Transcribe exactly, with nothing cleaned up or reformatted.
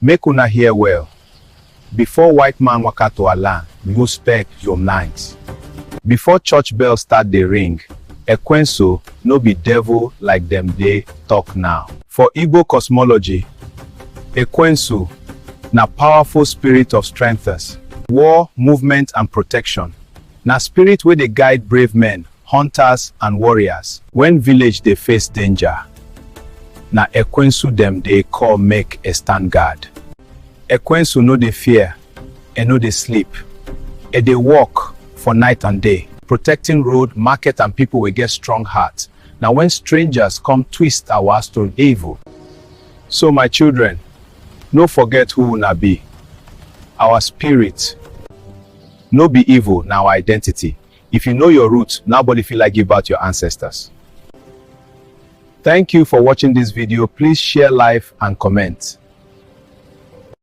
Make una hear well. Before white man waka to our land, respect your lines. Before church bell start dey ring, Ekwensu no be devil like dem dey talk now. For Igbo cosmology, Ekwensu na powerful spirit of strengths, war, movement and protection. Na spirit wey dey guide brave men, hunters and warriors. When village dey face danger, na Ekwensu dem dey call make e stand guard. Ekwensu no dey fear, e no dey sleep. E dey work for night and day, protecting road, market and people wey get strong heart. Na when strangers come twist our story evil. So my children, no forget who una be. Our spirit no be evil, na our identity. If you know your roots, nobody fit lie give back to your ancestors. Thank you for watching this video. Please share, like and comment.